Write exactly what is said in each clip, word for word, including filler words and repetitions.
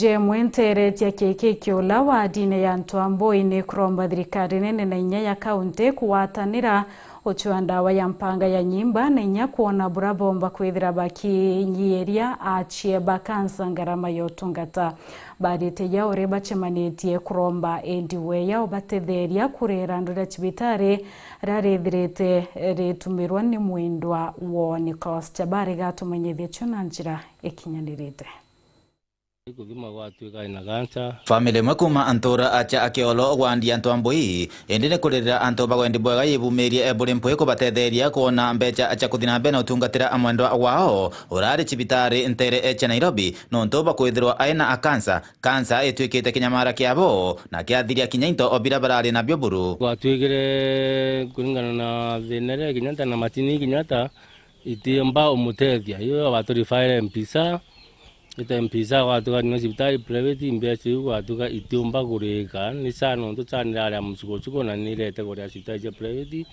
Jemwe nteretia kiki kiula wa dini ya Ntwambui ni kuromba thirikari nene na inya ya kaunti kugwatanira gucua ndawa ya mpanga ya nyimba na inya kwona bura bomba kwithira bakinyiiria achie ba kansa ngarama ya utungata. Barite ya uri bacemanitie kuromba endi weya ubatetheria kurera andu ria cibitari ririthirite ritumirwa ni mwendwa wo. Nicholas Chabari gatumenyithia cio na njira ikinyanirite. Kuthima gwatuika ina cancer. Family imwe kuuma Antura acha Akiolo gwandia Ntwambui, indi ni kuririra antu ba wendi bwega yibumirie buri mpwi kubatetheria kwona mbecha cha kuthi na mbere na utungatira mwendwa wao urari cibitari ntere cha Nairobi, nontu bwa kwithirwa aina a kansa. Kansa itwikite kinyamara kiabo na kiathiria kinya into o bira barari nabio buru. Gwatuikire kuringana na thina iria kinya ta na macini kinya ta itiumba umutethia. Iyo baturifaire M P S A, ite M P S A gwatuka nyo cibitari private, mbeca iu gwatuka itiumba kurika. Ni sa nontu sa nirari ya mucuku ucuku na nirete kuria cibitari cia private.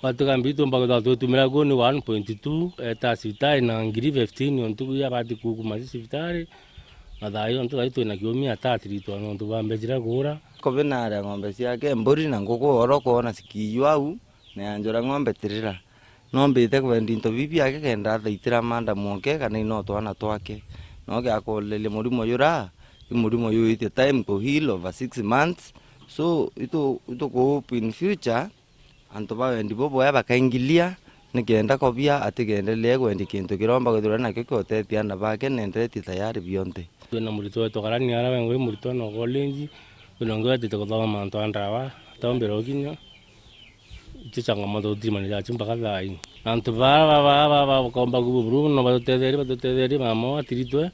Gwatuka mbi itiumba kwithirwa twitumira kuo ni one point two, eta cibitari na ngiri fifteen o ntuku iria abati kukuma ci cibitari. Na thaa iyo ntu thaa twina kiumia atatiritwa nontu bwa mbeca iria kuura. Kubi naria ng'ombe ciake, mburi na nguku, oro kwona cikiijwa au, na yanjura ng'ombe tirira. No mbite kwendia into bibi biake kenda athaitira madam oke kana ino twana twake. No giakoleria murimo jura, i murimo juitie time ku heal over six months. So, itu, ituku hope in future, antu ba wendi bubwega bakaingilia, nikenda kobia atigendelee kwendia kintu kiromba kwithirwa nakio kiotethia ana bake, nenderetie tayari bionthe. Twina muritwa wetu karani ara wengwe muritwa no college, kwina ungi wetite kuthoma mantu a ndawa, atombira ukinya. Icio changamoto tutimani jacio mpaka thaa ii. Antu baa, baa, baa, baa, baa bakomba kubu buru, no batutetherie, batutetherie mama wao atiritwe,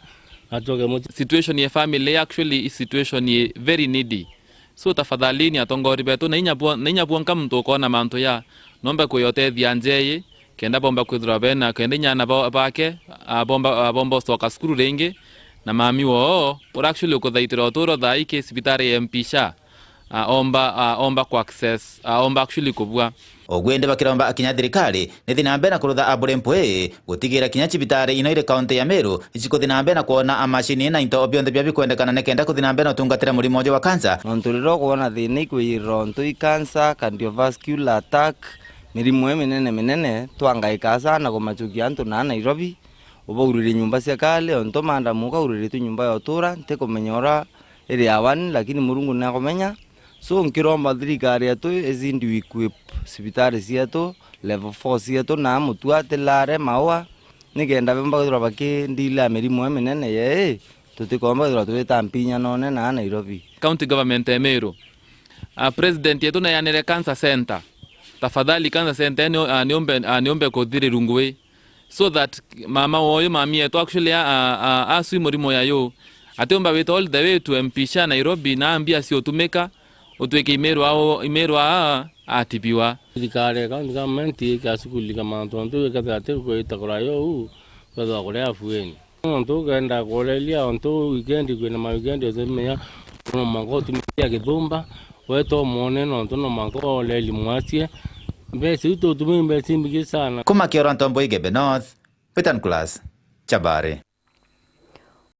na acoke mucii. Situation ya family actually is situation ye very needy. So tafadhalini atongori betu, na inya bwo-, na inya bwonka muntu ukona mantu ya, nombe kuyotethia njeyi, kenda bomba kwithirwa bena, kenda inya ana bo-, bake, a, bomba, a, bomba ucoka cukuru ringi, na mami woo, ura actually ukuthaitira uturo thaa iki cibitari ya M P S A, a, omba, a, omba ku access, a, omba actually kubua. Ugwende bakiromba kinya thirikari nithi na mbere na kurutha aburi mpwi, gutigira kinya cibitari ino iri kaunti ya Meru icikuthi na mbere na kwona amashini na into bionthe bia bikwendekana nikenda kuthi na mbere na utungatira murimo uju wa kansa. Nontu riria ukwona thina ikwiyirira untu i kansa, cardiovascular attack, mirimo iminene minene, twangaika sana kumachukia antu na Nairobi, ubauririe nyumba cia kale, ontu madam ukauriritwe nyumba ya utura, ntikumenya ura iri awani, lakini Murungu niakumenya. So, nkiromba thirikari yetu izidi equip cibitari cietu, level four cietu, na Mutua, Tilare, Maua, nikenda bemba kwithirwa bakindila mirimo iminene yei, tutikomba kwithirwa twita mpinyanone na Nairobi. County Government ya Meru, a, President yetu nayanire cancer center. Tafadhali, cancer center ni, a, niumbe, a, niumbe kuthiri Rungwe. So that mama woyo, mami yetu actually a, a, a, asui murimo yayo, atiumba wita all the way to M P S A Nairobi, na mbia ciotumika, utwike imerwa ao, imerwa a, atibiwa. Thirikari, county government, ikasukulika mantu, ontu ikethira ati kwita kurayo u, kwethwa kuria afueni. Ontu ukenda kureria, ontu weekend, kwina ma weekend, utimenya, no mwanka utumikia githumba, weta umwone, nontu no mwanka ureri mwacie. Mbeca iu tutumii mbeca imbingi sana. Kuma Kioro Ntombo Igembe North, Peter Nicholas, Chabari.